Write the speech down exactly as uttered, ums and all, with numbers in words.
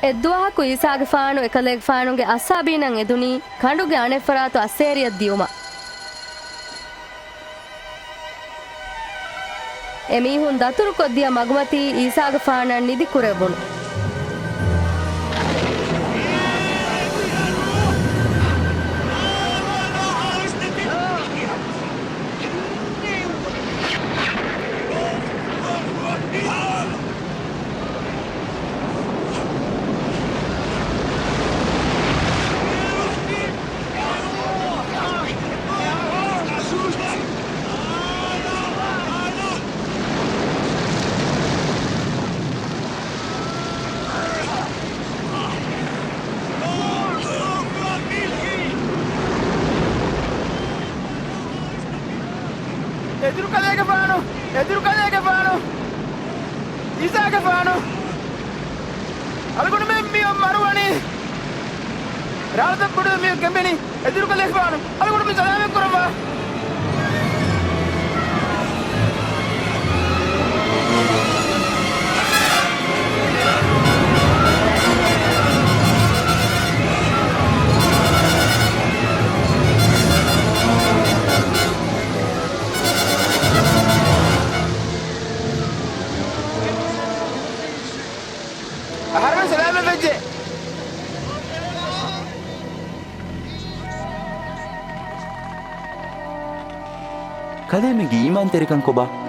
އެއްދުވަހަކު ޢީސާގެފާނު އެކަލޭގެފާނުގެ އަޞްޙާބީންނަށް އެދުނީ ކަނޑުގެ އަނެއްފަރާތު އައްސޭރިއަށް ދިޔުމަށް. އެމީހުން ދަތުރުކޮށްދިޔަ މަގުމަތީ ޢީސާގެފާނަށް ނިދިކުރެވުނު. އެދުރުކަލޭގެފާނު! އެދުރުކަލޭގެފާނު! ޢީސާގެފާނު! އަޅުގަނޑުމެން މިއޮތް މަރުވަނީ. ރާޅުތައް ބޮޑުވެ މިއޮތް ގެނބެނީ. އެދުރުކަލޭގެފާނު! އަޅުގަނޑުމެން ސަލާމަތް ކުރައްވާ. އަހަރެމެން ސަލާމަތް ވެއްޖެ. ކަލޭމެންގެ އީމާންތެރިކަން ކޮބާ؟